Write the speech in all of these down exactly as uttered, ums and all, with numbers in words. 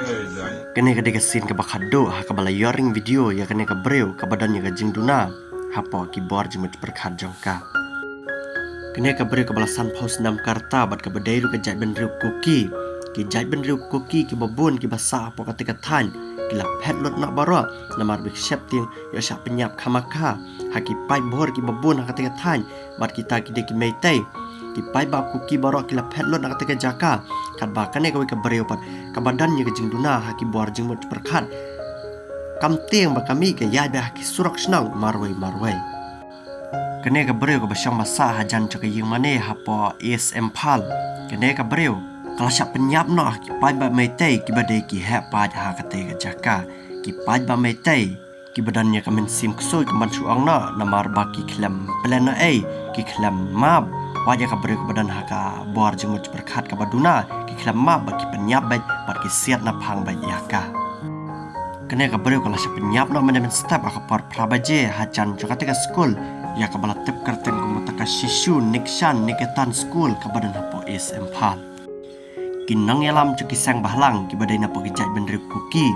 Kane ka dei ka sien kaba khadduh ha kaba la ïoh ring video ïa kane ka briew kaba don ïa ka jingduna hapoh ki bor jingmut pyrkhat jong ka. Kane ka briew kaba la sanphew snem ka rta bad kaba dei ruh ka jaitbynriew Kuki. Ki jaitbynriew Kuki kiba bun kiba sah hapoh kata ka thaiñ ki la phet lut noh baroh namar ba ki sheptieng ïoh shah pynïap khamkha ha ki paidbah kiba bun ha kata ka thaiñ bad kita ki dei ki Meitei. Ki paidbah Kuki baroh ki la phet lut na kata ka jaka. Katba kane kawei ka briew pat kaba don ïa ka jingduna ha ki bor jingmut pyrkhat kam tieng ba ka mih ka ïaid beit ha ki surok shnong marwei marwei. Kane ka briew kaba shong ba sah hajan jong ka ïing mane hapoh East Imphal. Kane ka briew ka la shah pynïap noh ha ki paidbah Meitei kiba dei ki heh paid ha kata ka jaka. Ki paidbah Meitei kiba don ïa ka mynsiem ksuid kumban shu ong noh namar ba ki khlem pynlehnohei, ki khlem map. Wat ïa ka briew kaba don ha ka bor jingmut pyrkhat kaba duna, ki khlem map bad ki pynïap beit bad ki siat naphang beit ïa ka. Kane ka briew ka la shah pynïap noh mynne mynstep ha ka por phra baje hajan jong kata ka skul ïa kaba la tip kyrteng kum kata ka Shishu Nikshan Niketan School kaba don hapoh East Imphal. Ki nongïalam jong ki seng bhalang kiba dei napoh ki jaitbynriew Kuki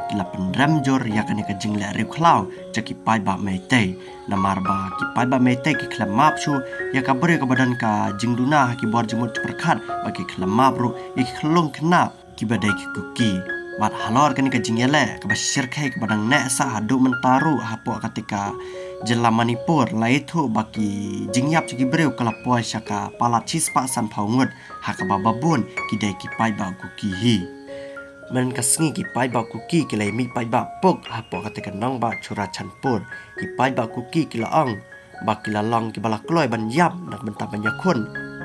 ki la pynrem jur ïa kane ka jingleh riewkhlaw jong ki paidbah Meitei. Namar ba ki paidbah Meitei ki khlem map shuh ïa ka briew kaba don ka jingduna ha ki bor jingmut pyrkhat bad ki khlem map ruh ïa ki khyllung khynnah kiba dei ki Kuki. Bad halor kane ka jingïaleh kaba shyrkhei kaba dang neh sah haduh mynta ruh hapoh kata ka jylla Manipur la ïathuh ba ki jingïap jong ki briew ka la poi sha ka palat shispah sanphew ngut ha kaba babun ki dei ki paidbah Kuki hi. Mynta ka sngi ki paidbah Kuki ki la ïa mih paidbah puk hapoh kata ka nongbah Churachandpur. Ki paidbah Kuki ki la ong ba ki la long kiba la kloi ban ïap na ka bynta ban ïakhun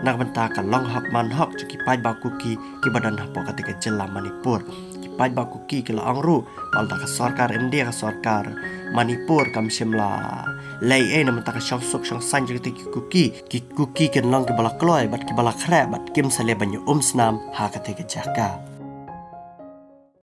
na ka bynta ka long hok man hok jong ki paidbah Kuki kiba don hapoh kata ka jylla Manipur. Ki paidbah Kuki ki la ong ruh ba lada ka sorkar India, ka sorkar Manipur kam shym la leh ei na ka bynta ka shongsuk shongsaiñ jong kita ki Kuki, ki Kuki kin long kiba la kloi bad kiba la khreh bad kim sa leh ban ïa um snam ha kata ka jaka.